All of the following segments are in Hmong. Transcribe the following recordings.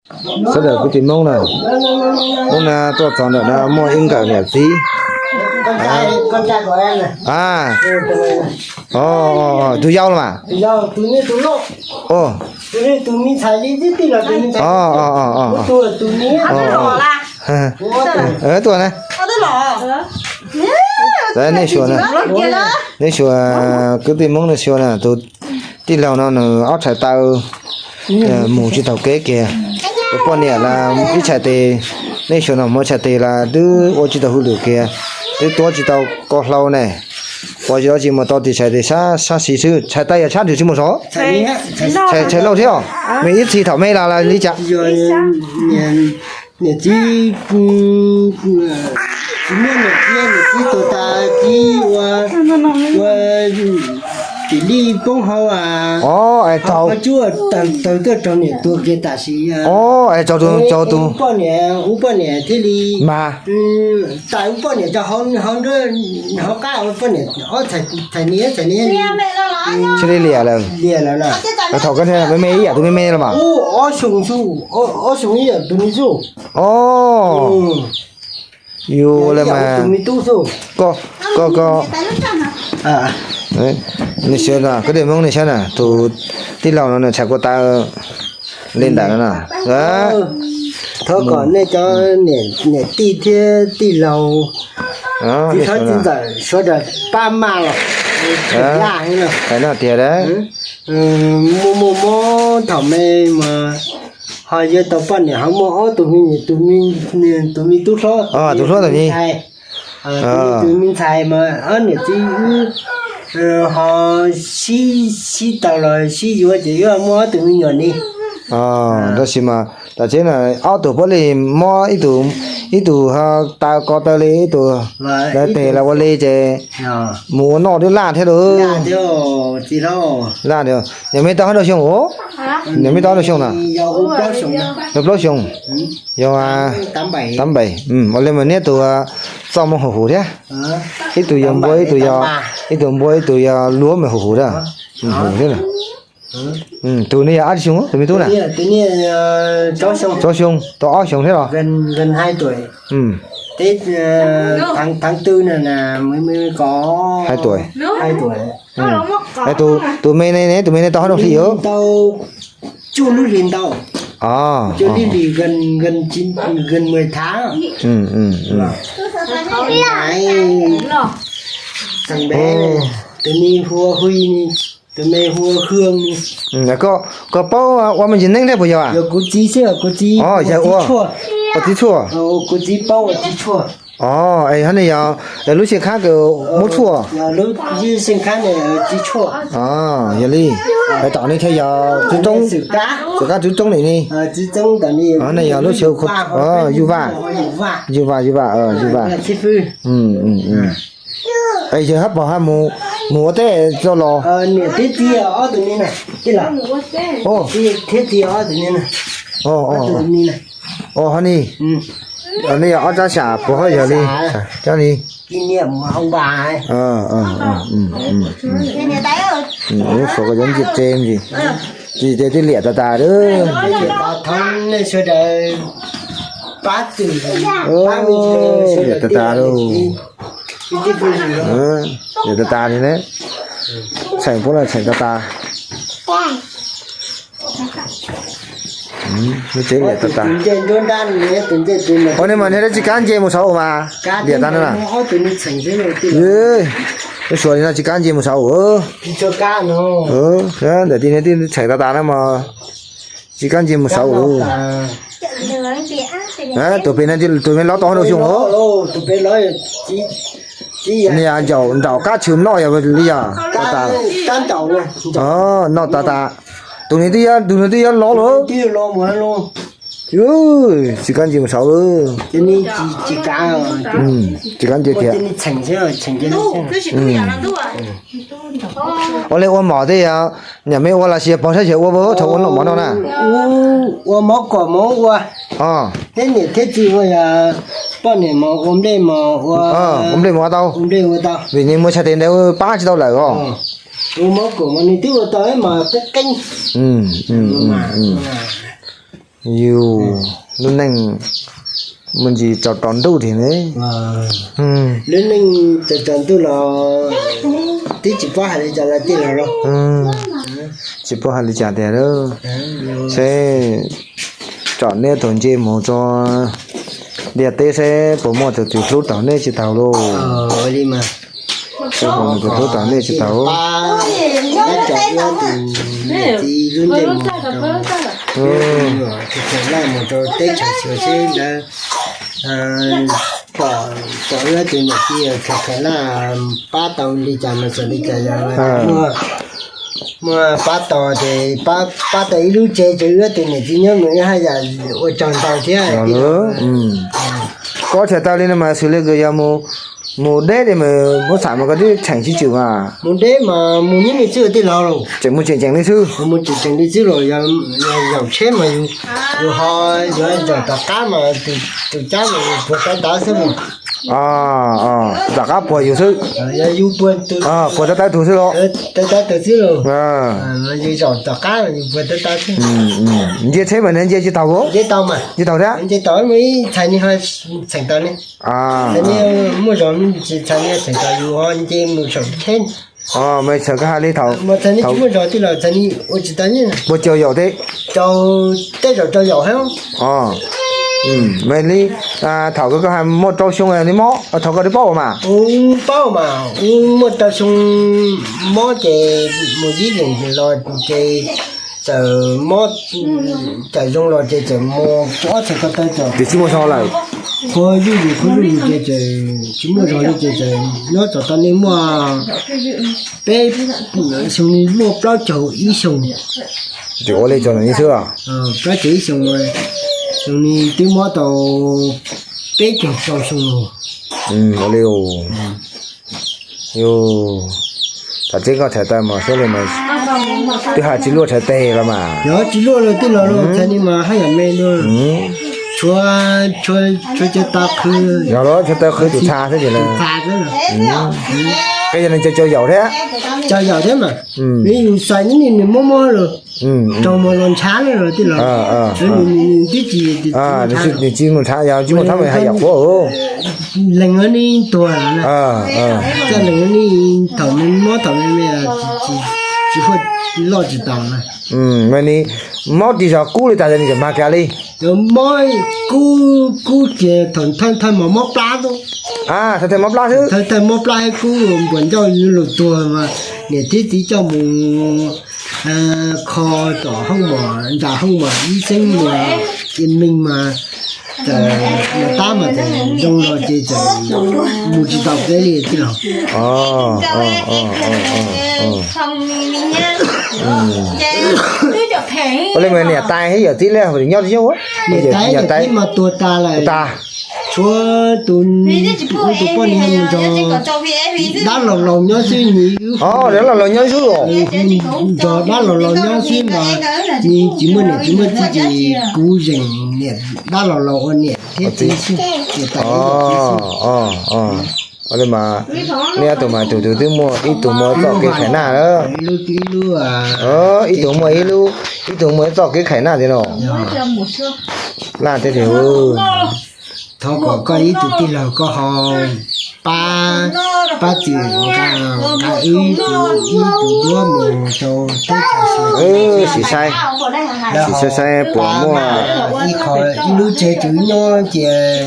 Sawv daws kwv tij Hmoob na, hnub no tuaj txog ntawm no muaj ib nkawm niam txiv. A, tus yau los mas. Tuaj na. Nej xyuas, nej xyuas, kwv tij Hmoob nej xyuas na, tus tij laug no nws ob txhais taw mus tsis taug kev kiag. Tus poj niam los ib txhais tes, nej xyuas no muaj txhais tes los twb ua tsis tau hauj lwm kiag, twb tuav tsis tau ko hlau ne. Ua tsis tau tsis mus tau tis txhais tes sab sab xis xwb, txhais taw yog sab nrws tsis mus saud. Txhais lauj thiab os, me ib txhis thaum me los li cas. Niam txiv, tsis muaj niam txiv, niam txiv tuag tas txiv ua, ua tim lij poob hauv a. Os, es tau, tawg tuaj raug niam tuag kiag tam sim. Os, es tau tus, tau tus poj niam, ub poj niam thiaj li mas, tas ub poj niam rau hauv, hauv nruab, hauv qab poj niam ob txhais, txhais niam txhais niam. Cia li liam lawm. Liam lawm na. Thaum koj me me ib yam tus me me los mas. Ob xyoo xwb, ob xyoo ib yam tus me xwb. Os, yus li mas, koj, koj, koj, nej xyuas na, kwv tij Hmoob nej saib na, tus tij laug no nws txhais ko taw li ntawd no na. Thov kom nej cov niam tij thiab tij laug, txiv txawm sawv daws pab maj los, hais no tiag. Muaj muaj mob thaum me mas ho yuav tau poj niam ho muaj ob tug me, tus me tub hlob, tus hlob tus me, tus me ntxhais mas ob niam txiv wb ho sib, sib tau los sib yuav ces yuav muaj ob tug me nyuam ni. Tab sis mas tam sim no ob tug puav leej mob, ib tug, ib tug ho taw ko taw li, ib tug lawv tes los ua li ces mus ua noj twb laj thiab lauj. Laj, niam me tau hab nrau xyoo os? Niam me tau hab nrau xyoo na? Yog plaub xyoo. Yog, tab npaim, ua li mas niab tus txoj muag huv huv thiab. Ib tug yog npua, ib tug yog, ib tug npua ib tug yog luav mas huv huv thiab. Huv thiab. Tus no yog dab tsi xyoo tus me tub na? Rau xyoo, tau ob xyoo thiab los? Hais tuaj, tus me ne, tus me ne tau hab nrau hli os? Tsuj lub hli ntau. Tsuj lub hli, tus me hu ua Hwj, tus me hu ua Hwj. Koj paub ua me ntsis neeb thiab puas yog? Yog kuv txiv xwb, kuv txiv, yog ua txiv tshuaj. Kuv txiv paub ua txiv tshuaj. Os, es hov ne yog lub xyeej khab kws muab tshuaj. Lub xyeej khab ne txiv tshuaj. Yog li, tom ne thiaj yog txiv roob, txiv qab txiv roob ne ne. Ne yog lub xyoo, yuj vaj, yuj vaj, yuj vaj, yuj vaj. Es yawg hab pog hab mus ua teb tau los? Niam thiab txiv ob tug ne na. Os, hov ne, ne yog ob tsab xyam puas hab yog li, tsab li. Ub, suav koj yuav ntsia tse ntsis, tsis tse twb liam tas tas lawm. Liam tas tas lawm. Liam tas tas li ne. Txheem puab los txheem tas tas. Lub tsev liam tas tas. Ua ne mas niag tsis kab nce mus saud mas liam tas na. Lub suav li no tsis kab nce mus saud. Ntawm ti ne tib txheem tas tas na mas tsis kab nce mus saud. Tus pem no tus me lov tau hab nrau xyoo os? Niag ncaum nraum kab tshwm noj yog li yog tas tas. Noj tas tas. Tus ne twb, tus ne twb yuav lov lawm. Tsis kab nce mus saud lawm. Tsis kab nce tiag. Ua li ua mov tej yog niam me ua los sis pog sab yawg ua, thaum ua noj mov no na? Ua mov kom mov ua. Thiab niam thiab txiv ua, yog poj niam mas ua nplej mas ua. Ua nplej mas ua tau. Vim nws muaj txhais tes ntawd pab tsis tau lawm os. Ua mov kom mas nws twb ua tau mas qeeb qeeb. Yus lub neej muaj ntsis tsaus tsaus ntuj tiag ne. Lub neej tsaus tsaus ntuj los twb tsis paub hais li cas lawm tij laug lauj. Tsis paub hais li cas tiag lauj. Seb tsom nej tus nce mus rau ntiaj teb seb puas muaj tus twg hlub tau nej tsis tau lauj. Seb puas muaj tus hlub tau nej tsis tau. Tij laug, pab tsom wb tus niam txiv lub nce mus rau kheem kheem laj mus rau teb chaws Suav seb lawv pom, pom wb tus niam txiv kheem kheem laj pab tau li cas mas txawm li cas, yog muaj pab tau ces pab tau ib lub tsev ces wb tus niam txiv nyob mus wb haj yam ua tsaug ntau thiab. Koj txhais tau li no mas xws li kws yog mus deb li mas muab xam mas koj twb cheem sib tswm mas. Mus deb mas mus nyob li xwb tij laug. Tseem mus tseem tseem li xwb. Mus tseem tseem li xwb los yog zaum tsheb mas yus ho yuav zaum tom qab mas tus cab mas puag tawb tawb xwb mas. Tom qab puag yus xwb. Yog yus puag, puag tawb tawb tus xwb los. Tawb tawb tus xwb los. Yus zaum tom qab yus puag tawb tawb xwb. Ntsia tsheb mas nws ntsia tsis taus. Ntsia tau mas. Ntsia tau thiab. Ntsia tau mas ib txhais ni ho txheem tau ne. Txhais ni muaj zog tsis txhais ni txheem tau yus ho nce mus saum tsheb. Mas txhais koj hais li thaum mas txhais ni tsis muaj zog tij laug, txhais ni ua tsis tau ne. Puag caug yaum teb. Caug, tej zaum rau yaum thiab. Mas li thaum koj hais muaj rau xyoo li mob thaum koj twb paub mas. Paub mas, muaj rau xyoo mob ces mus yib yeem los ces txawm mob, txawm zoo los ces txawm mus ob txhais ko taw txawm. Ces tsis muaj zog lawm. Qhov zuj zus, qhov zuj zus ces txawm tsis muaj zog li ces txawm nyob txog tau li muaj peb, xyoo li muaj plaub caug ib xyoo. Ces ua li txog ntawm xwb. Plaub caug ib xyoo, xyoo li twb mob tau peb caug rau xyoo los. Ua li, yus, tam teb koj txhais tau mas xyov li mas twb hais tsis luaj txhais tes los mas. Yog tsis luaj los tij laug los txhais ni mas haj yam me luaj. Tshuav, tshuav cov taw qhwv. Yog los tshuav taw qhwv tus txha xwb ces lawm. Koj yog nws cov cov yaum thiab. Cov yaum thiab mas. Nws yus xais nyob ni nws mob mob los raug mas los ntshav na los tij laug. Nws twb tsis, nws tsis mus ntshav, yog tsis mus ntshav mas haj yam quav. Lees ni tuag lawm na. Coj lees ni thaum me mob thaum me me tsis huaj loj tsis taus na. Mas ni mob ris zog kub li tas nws tseem mag kiag li. Mob kub, kub kiag thaum thawj thawj mas mob plab xwb. Thawj thawj mob plab xwb. Thawj thawj mob plab kub npuas ncauj lug tuag mas niam thiab txiv coj mus kho tom hoob mom, nram hoob mom ib xeeb mus cia meej mas txawm mus tab mas txawm zoo los ces txawm mus tsis tau kev li tij laug. Ua li mas niam tais thiab yawm txiv li nyob tsis nyob? Niam tais yawm txiv mas tuag tas lawm. Tuag tas. Tshuav tus, wb tus poj niam nrog dab laus laus nyob xwb nws. Dab laus laus nyob xwb os. Nrog dab laus laus nyob xwb mas nws tsis muaj niam tsis muaj txiv ces kuv zeem niam, dab laus laus ua niam thiab txiv xwb. Ua li mas nej ob tug mas tus twg twb muaj, ib tug muaj txoj kev khais naj lawm. Ib tug muaj ib lub, ib tug muaj ib txoj kev khais naj tiag no. Laj tiag tiag. Thov kom koj ib tug tij laug koj ho pab, pab txwm nqa, nqa wb ib tug duab mus rau teb chaws Suav. Sim saib, sim saib saib puas muaj ib qho, ib lub tsev rau wb nyob ces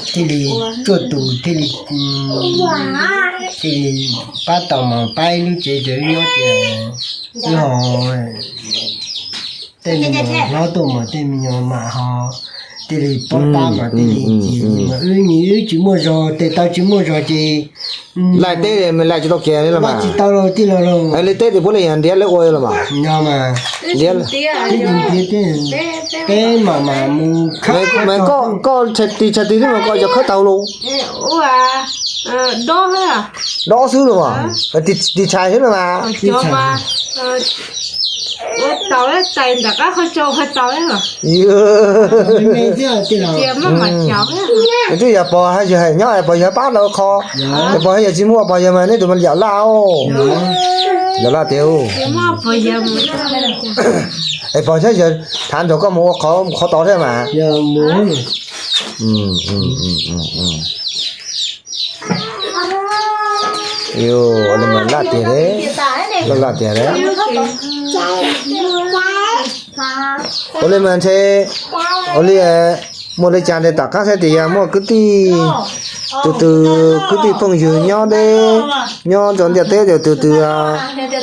thiaj li tuaj tus thiaj li, thiaj li pab tau mas pab ib lub tsev rau wb nyob ces wb ho tej me nyuam hlob tuaj mas tej me nyuam mam ho thiaj li paub tab mas thiaj li ci mas wb ni wb tsis muaj zog, tes taw tsis muaj zog ces laij teb laij tsis tau kiag li los mas. Tsis tau los tij laug los. Li teb tes puab li yog ntiav lawv ua los mas. Ntiav, peb mam mam mus khawb. Koj tshais tis tshais tis xwb mas koj yog khawb tau los? Dob xwb los mas, tis tshais xwb los mas. Twb yog pog hais yog hais nyob pog yog pab tau qho, pog hais yog tsis muaj pog yog mas neb tus mas yam laj os. Yog laj tiag. Es pog, saib yog thav nrog koj mus ua qhov, qhov tod thiab mas. Ua li mas laj tiag, laj tiag. Ua li mas ntshe, ua li, muaj li cas ntshe tom qab saib tias yog muaj kwv tij, tus twg kwv tij phooj ywg nyob deb, nyob rau ntiaj teb, tus twg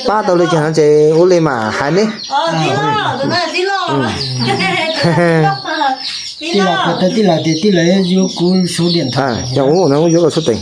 pab tau li cas no ces ua li mas hais ne. Tij laug, tij laug tias tij laug yuav kuv số điện thoại. Yog ub no yuav koj suab teem.